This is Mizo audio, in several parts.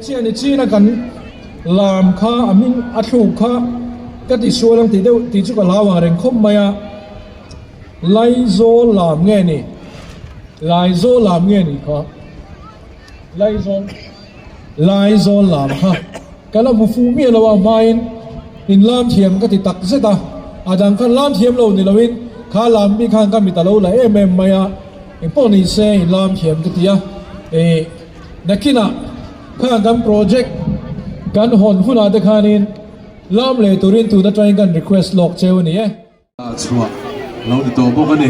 Chiah ni chin a kan lam kha a hming a thluk kha ka ti sual ang tih deuh tih chu ka hlau ang reng khawp mai a, Laizawl lam nge ni? Laizawl lam nge ni kha? Laizawl Laizawl lam kha ka la hmu fuh miah lo a hmain in lam thiam ka ti tak zet a, a dang khan lam thiam lo ni loin kha lam mi khan ka mit a lo la em em mai a, engpawh ni se in lam thiam ka ti a, ih. Nakinah khan kan project kan hawn hunah te khanin lam leh turin tun atangin kan request lawk cheu a ni e. Ah chhuah lo ni tawh bawk a ni.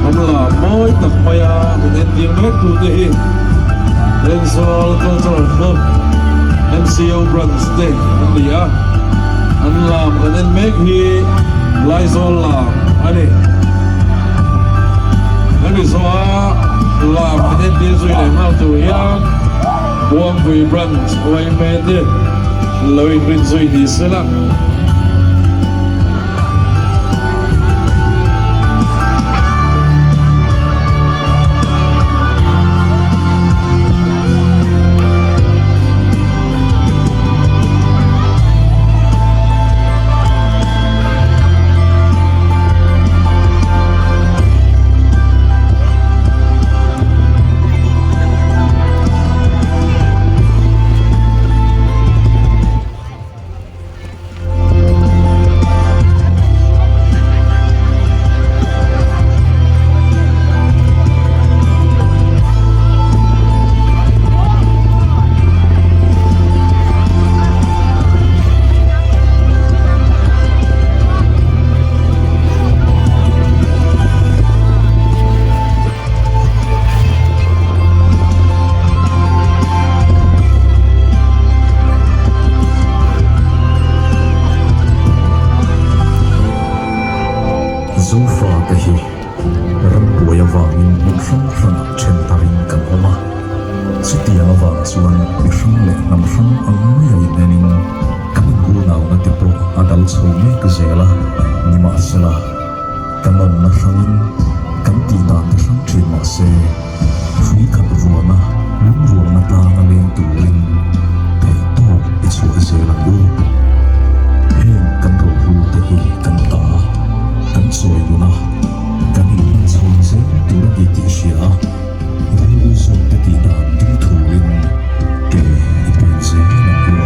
Kamla mawi tak maia min entir mek tute hi Lenzawl Cultural Club MCO Branch te an ni a, an lam kan en mek hi Laizawl lam a ni. Hemi zawha lam kan entir zui leh nghal tur hian Buangpui Branch yma te lo inrin zui ni sela. Chutiang avang chuan mi hrang leh hnam hrang ang maia inenin kan inkunauna te pawh a dal chho mek zel a, nimahsela kan awmna hrangin kan tih dan te hrang thin mahse hrui khat vuana lungrualna tlanga leng turin theihtawp i chhuah zel ang u. Heng kan rohlu te hi kan ta, kan chawi dun a, kan inhman chhawn zel tur a ni tih hria a. Rilru zawk te tih dan ding thuin ke i pen zel ang u.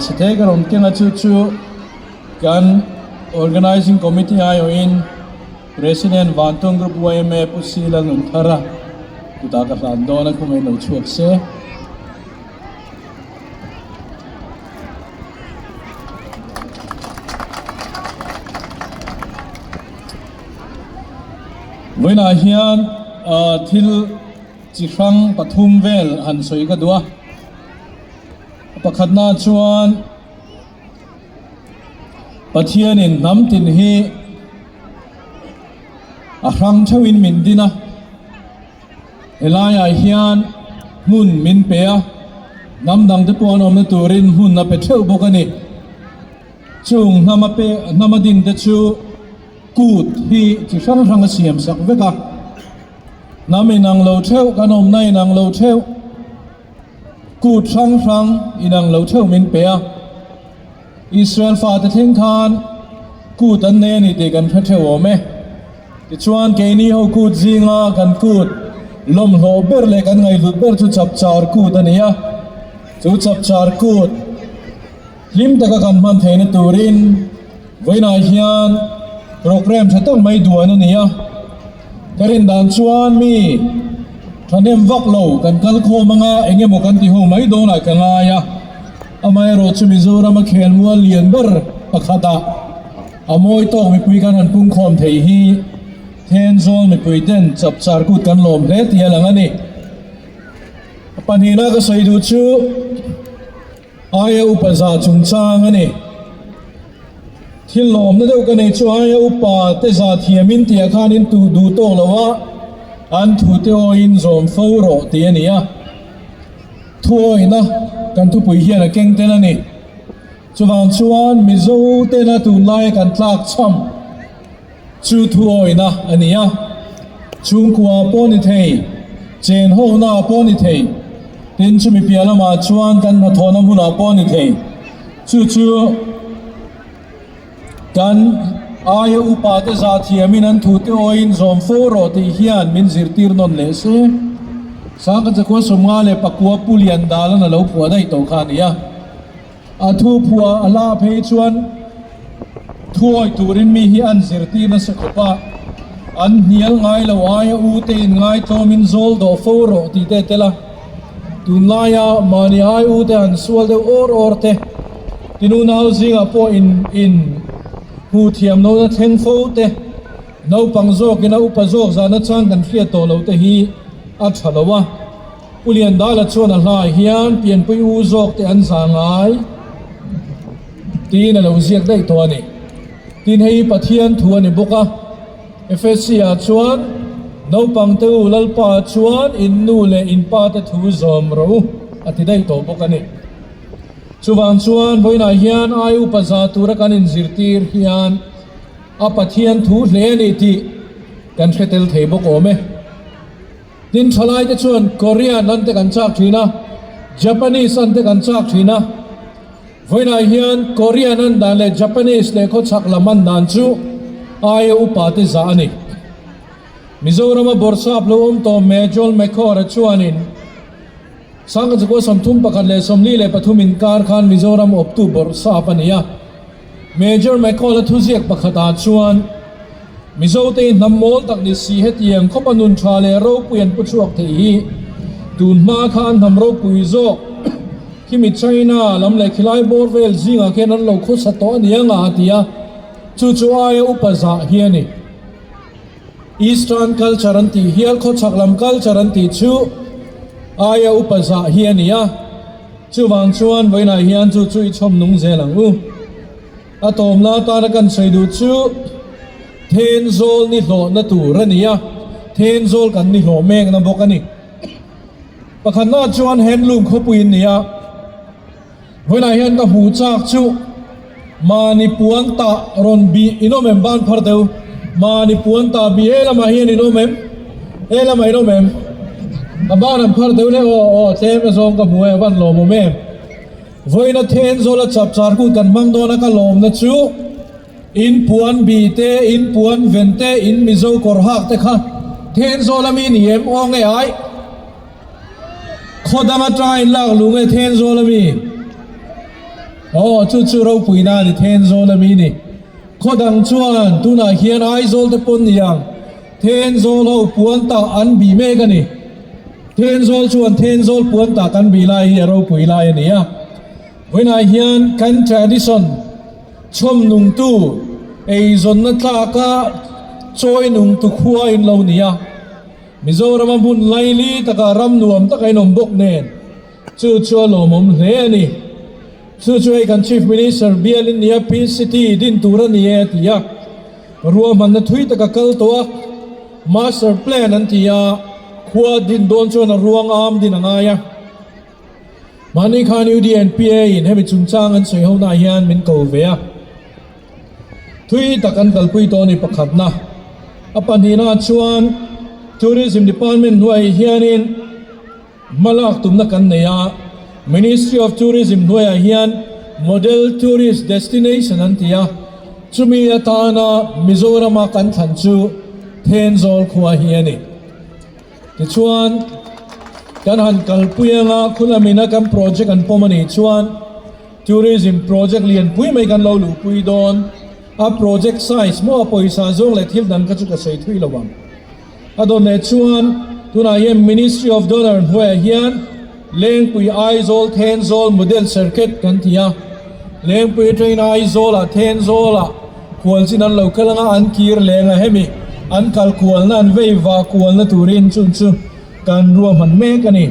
Chhe ka rawn keng a chu chu kan Organizing Committee aiawhin President Vantung Group yma Pu Sila Nunthara kutah ka hlan dawn a khawngaihin lo chhuak se. Vawiinah hian thil chi hrang pathum vel han sawi ka duh a. Pakhatna chuan Pathianin hnam tin hi a hrang theuhin min din a, helaiah hian hmun min pe a, hnam dangte pawh an awmna turin hmun a pe theuh bawk a ni. Chung hnam a pe hnam a din te chu kut hi chi hrang hrang a siam sak vek a, hnam inang lo theuh kan awmna inang lo theuh. Kut hrang hrang inang lo theuh min pe a, Israel fate thleng khan kut an nei a ni tih kan hre theuh awm e. Tichuan keini ho kut zinga kan kut lawmhlawh ber leh kan ngaihhlut ber chu chapchar kut a ni a, chu chapchar kut hlim taka kan hman theihna turin vawiinah hian programme tha tak mai duan a ni a. Ka rin dan chuan mi thahnem vak lo kan kal khawm anga eng emaw kan ti ho mai dawnah ka ngai a, amaherawh chu Mizorama khelmual lian ber pakhatah a mawi tawk mipui kan han pung khawm thei hi Thenzawl mipui ten chapchar kut kan lawm hle tih a lang a ni. Pahnihna ka sawi duh chu aia upa za chungchang a ni. Thil lawmna deuh ka nei chu aia upa te za thiamin tih ah khan in tuh duh tawk lo a, an thu te awiin zawm fo rawh tih a ni a. Thu awihna kan thupui hian a keng tel a ni. Chuvang chuan Mizo tena tunlaia kan tlak chham chu thu awihna a ni a. Chhungkua pawh ni thei, chen hona pawh ni thei, tin chumi piah lamah chuan kan hnathawhna hmunah pawh ni thei. Chu chu kan aia upa te zah thiamin an thu te awiin zawm fo rawh tih hian min zirtir nawn leh se. Sangkhat Zakua Sawmnga leh Pakua Pu Lian Dalan a lo phuah daih tawh kha a ni a. A thu phuah a hla phei chuan thuawi turin mi hi an zirtir nasa khawp a, an hnial ngai lo aia u te in ngaitlawmin zawl dawh fo rawh tih te tel a. Tunlaia mahni ai u te han sual deuh awr awr te, tinu nau zingah pawh in in hmuh thiam lohna thleng fo te, naupang zawkin a upa zawk zahna chang kan hriat tawh loh te hi a tha lo a. Pu Liandala chuan a hlai hian pianpui u zawk te an zah ngai tiin a lo ziak daih tawh a ni. Tin hei hi Pathian thu a ni bawk a. Efesi ah chuan naupang te u Lalpa chuan in nu leh in pa te thu zawm rawh u a ti daih tawh bawk a ni. Chuvang chuan vawiinah hian ai upa za tura kan inzirtir hian a Pathian thu hle a ni tih kan hre tel thei bawk awm e. Tin thalai te chuan Korean an te kan chak thin a, Japanese an te kan chak thin a. Vawiinah hian Korean an dan leh Japanese leh khawchhak lam an dan chu aia upa te zah a ni. Mizorama bawrhsap lo awm tawh Major Makhor-a chuanin Sangha Chakua 31 leh 43 inkar khan Mizoram awptu bawrhsap a ni a. Major Makhor-a thuziak pakhatah chuan Mizote hi hnam mawl tak ni si hetiang khawpa nun tha leh ropui an pu chhuak thei hi tun hma khan hnam ropui zawk khimi China lam leh khilai bawr vel zingah khian an lo khawsa tawh a ni anga a ti a, chu chu aia upa zah hi a ni. Eastern culture an tih hial khawchhak lam culture an tih chu aia upa zah hi a ni a, chuvang chuan vawiinah hian chu chu i chhawm nung zel ang u. A tawmna atana kan sawi duh chu Thenzawl ni hlawhna tur a ni a, Thenzawl kan ni hlawh mekna bawk a ni. Pakhatna chuan handloom khawpui an ni a, vawiinah hian ka hmuh chak chu mahni puan tah rawn bih in awm em ban phar deuh, mahni puan tah bih he lamah hian in awm em, he lamah in awm em, a ban an phar deuh le aw aw tlem azawng ka hmu e a van lawmawm em. Vawiina Thenzawla chapchar kut kan hmang dawn a ka lawmna chu in puan bih te, in puan ven te, in Mizo kawr hak te kha Thenzawl ami ni em aw nge ai? Khaw dang atanga in lak luh nge Thenzawl ami? Aw chu chu ropuina a ni Thenzawl ami ni. Khaw dang chuan tunah hian Aizawl te pawn ni ang Thenzawl ho puan tah an bih mek a ni. Thenzawl chuan Thenzawl puan tah kan bih lai hi a ropui lai a ni a. Vawiinah hian kan tradition chhawm nungtu eizawnna tlaka chawi nungtu khua in lo ni a. Mizorama hmun laili taka ram nuam taka in awm bawk nen chu chu a lawmawm hle a ni. Chu chu hei kan Chief Minister bialin nia Peace City din tur a ni e a ti a. Ruahmanna thui tak a kal tawh a, Master Plan an ti a, khua din dawn chuan a ruang am din a ngai a. Mahni khan UDNPA in hemi chungchang an sawi ho naah hian min ko ve a. Thui tak an kalpui tawh a ni pakhatna. A pahnihnaah chuan Tourism Department hnuaiah hianin hmalak tumna kan nei a, Ministry of Tourism hnuaiah hian Model Tourist Destination an ti a, chumi atana Mizorama kan thlan chu Thenzawl khua hi a ni. Tichuan, kan han kalpui anga khulamina kan project an pawm a nih chuan Tourism project lianpui mai kan lo luhpui dawn. A project size maw a pawisa zawng leh thil dang kha chu ka sawi thui lo ang. A dawn leh chuan tunah hian Ministry of Donor hnuaiah hian Lengpui Aizawl Thenzawl Model Circuit kan ti a. Lengpui atangin Aizawlah Thenzawlah khualchin an lo kal anga an kir leng a hemi an kal kualna an vei vah kualna turin chung chu kan ruahman mek a ni.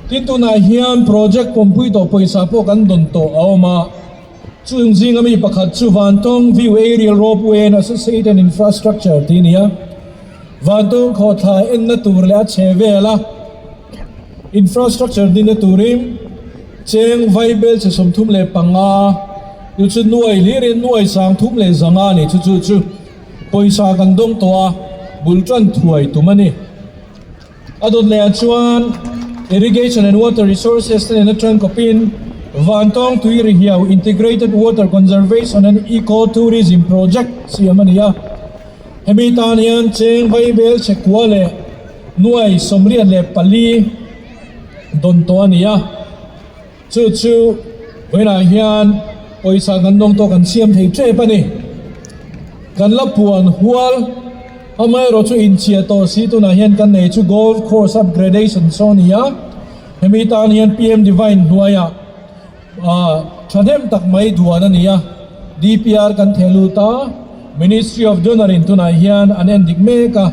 Tin tunah hian project pawmpui tawh pawisa pawh kan dawn tawh a awm a. Chung zinga mi pakhat chu Vantawng View Aerial Ropeway and Associated Infrastructure tih a ni a. Vantawng khawhthla enna tur leh a chhe vela infrastructure dinna turin cheng vaibel che 35 chu chu nuai hlirin nuai 3,500 a ni chu chu chu pawisa kan dawng tawh a bul tan thuai tum a ni. A dawt leh ah chuan Irrigation and Water Resources te nena tang kawpin Vantawng Tui Rihiau Integrated Water Conservation and Eco Tourism Project siam a ni a. Hemi tan hian cheng vaibel chhekua leh nuai 84 dawn tawh a ni a. Chu chu vawiinah hian pawisa kan dawng tawh kan siam thei tep a ni. Kan la puan hual amaherawh chu inchhia tawh si tunah hian kan nei chu Golf Course Upgradation saw a ni a, hemi tan hian PM Divine hnuaiah ah thahnem tak mai duan a ni a, DPR kan theh lut a, Ministry of Donor in tunah hian an en dik mek a,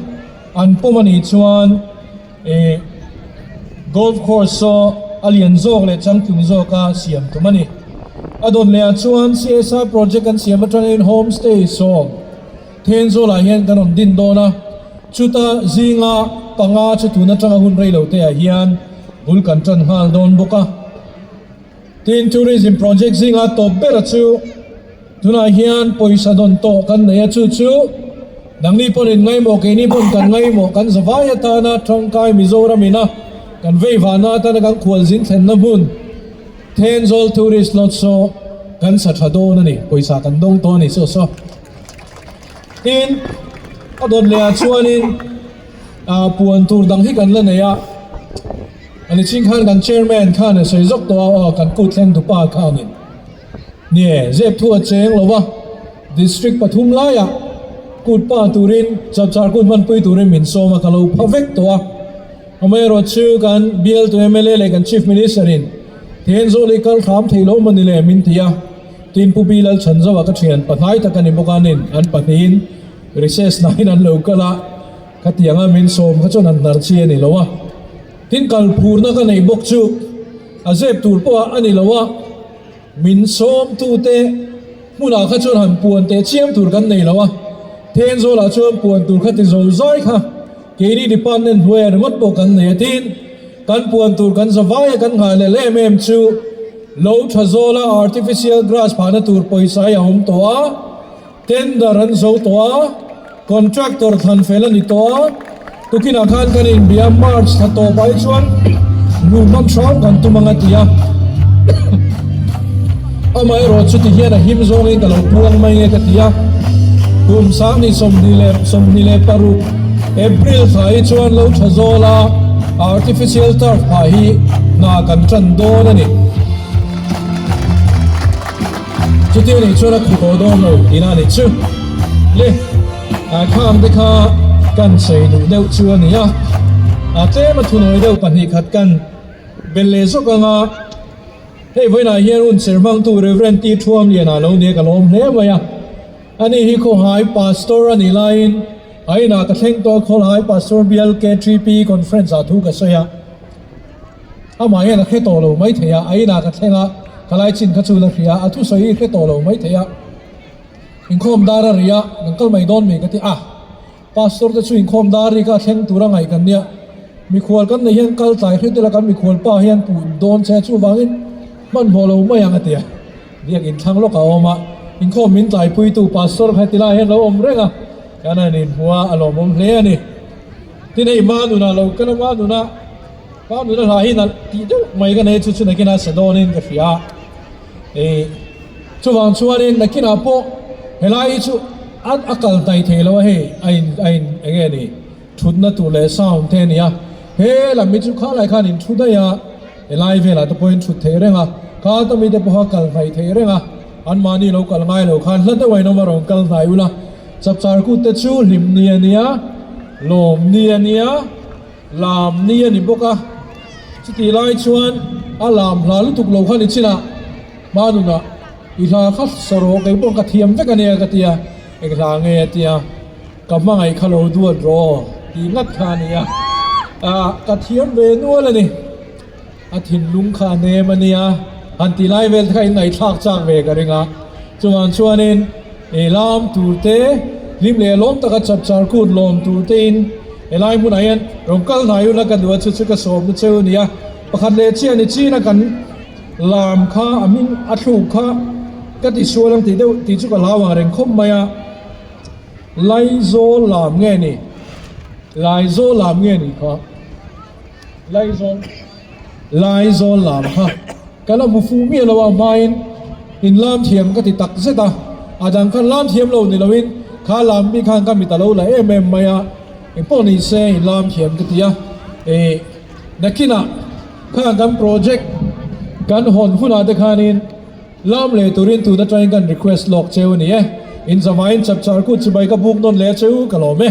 an pawm a nih chuan. Ih golf course saw a lian zawk leh changtlung zawka siam tum a ni. A dawt leh ah chuan CSR project an siam atangin home stay sawm Thenzawl ah hian kan rawn din dawn a, chuta zinga panga chu tun atanga hun rei lo te ah hian bul kan tan nghal dawn bawk a. Tin tourism project zinga tawp ber chu Tunah hian pawisa dawn tawh kan nei a, chu chu nangni pawn in ngaimawh, keini pawn kan ngaimawh, kan zavai atana tangkai Mizoram ina kan veivahna atana kan khualzin thlenna hmun Thenzawl Tourist Lodge saw kan sa tha dawn a ni, pawisa kan dawng tawh a ni saw saw. Tin, a dawn leh ah chuanin puan tur dang hi kan la nei a, ani ching khan kan chairman khan a sawi zawk tawh a, aw kan kut thleng dupa khanin. Nie, zep thu a cheng lo va, District pathum laiah kut pa turin chapchar kut hmanpui turin min sawm a, ka lo pha vek tawh a. Amaherawh chu kan bialtu mla leh kan Chief Minister in Thenzawl hi kal hram thei lo mawni le min ti a, tin Pu Bi Lalchhanzoa ka thian pahnai tak a ni bawk a, nin an pahnihin recess nain an lo kal a, khatianga min sawm kha chuan an hnar chi a ni lo a. Tin kal phurna ka neih bawk chu a zep tur pawh a ni lo a. Min sawmtute hmunah kha chuan han puan teh chiam tur kan nei lo a, Thenzawlah chuan puan tur kha ti zo zai kha keini department hnuaiah ringawt pawh kan nei a tin, kan puan tur kan za vaia kan nghah leh em em chu lo tha zawla artificial grass phahna tur pawisa hi a awm tawh a, Tender an zo tawh a, contractor thlan fel a ni tawh a, tukinah khan kan inbia March thla tawp ah hi chuan luh hman hram kan tum ang a ti a, amaherawh chuti hian a him zawngin ka lo puang mai nge ka ti a, kum 2026 April thla hi chuan lo tha zawl a, artificial turf phah hi hna kan tan dawn a ni. Chuti anih chuan a khu tawh dawn lo tihna anih chu. Le, a khang te kha kan sawi duh deuh chu a ni a, a tlem a thunawi deuh pahnih khat kan bel leh zawk ang a, hei vawiinah hian hun ser hmangtu Rev. T. Thuamliana lo nia ka lawm hle mai a, ani hi Khawhai Pastor a nih laiin a inah ka thleng tawh a, Khawlhai Pastor Bial KTP Conference ah thu ka sawi a. Amah hian a hre tawh lo mai thei a, a inah ka thleng a, Khalai chin kha chu la hria, a thusawi hi hre tawh lo mai thei a. Inkhawm dar a ri a, kan kal mai dawn mai ka ti a. Pastor te chu inkhawm dar ri kha thleng tur a ngaih kan nia. Mikhual kan nei hian kal tlai hret ila kan mikhual pa hian puh dawn che chuvangin hmanhmawh lo mai ang a ti a. Biak inthlang lawk a awm a, inkhawm min tlaipuitu Pastor kha heti lai hian lo awm reng a, kan han inhmu a, a lawmawm hle a ni. Tin hei Manuna lo kal a, Manuna, Manuna hla hi nalh tih deuh mai ka nei chu chu nakinah sa dawnin ka hria a. Ih, chuvang chuanin nakinah pawh helai hi chu a a kal hnaih thei lo a hei, a in a in eng nge ni thutna tur leh sound te a ni a, he lam hi chu khalai khan in thu daih a. Helai velah te pawhin thut theih reng a, kha ta mite pawha kal hnaih theih reng a, anmahni lo kal ngai lo khan hla deuh a inawm a rawn kal hnai ula, chapchar kut te chu hlim ni a nia, lawm ni a nia, lam ni a ni bawk a, chutih lai chuan a lam hla lutuk lo kha ni chinah hmanunah i hla kha sarawh kei pawh ka thiam vek a nia ka tia, eng hla nge a tia. Ka hmangaih kha lo duat rawh tih ngat kha a ni a, ah ka thiam ve nual a ni. A thinlung kha a nem a nia, han ti lai vel te kha in ngaihthlak chak ve ka ring a. Chuvang chuanin i lam tur te, hlim leh lawm taka chapchar kut lawm tur te in helai hmunah hian rawn kal hnai ula ka duh a, chu chu ka sawmna cheu a ni a. Pakhat leh chiah ni chin a kan lam kha a hming a thluk kha ka tisual ang tih deuh tih chu ka hlau ang reng khawp mai a. Laizawl lam nge ni? Laizawl lam nge ni kha? Laizawl Laizawl lam kha ka la hmu fuh miah lo a hmain in lam thiam ka ti tak zet a, a dang khan lam thiam lo ni loin kha lam bik khan ka mit a lo la em em mai a, engpawh ni se in lam thiam ka ti a, ih nakinah khan kan project kan hawn hunah te khanin Lam leh turin tun atangin kan request lawk cheu a ni e. In zavaiin chapchar kut chibai ka buk nawn leh cheu ka lawm e.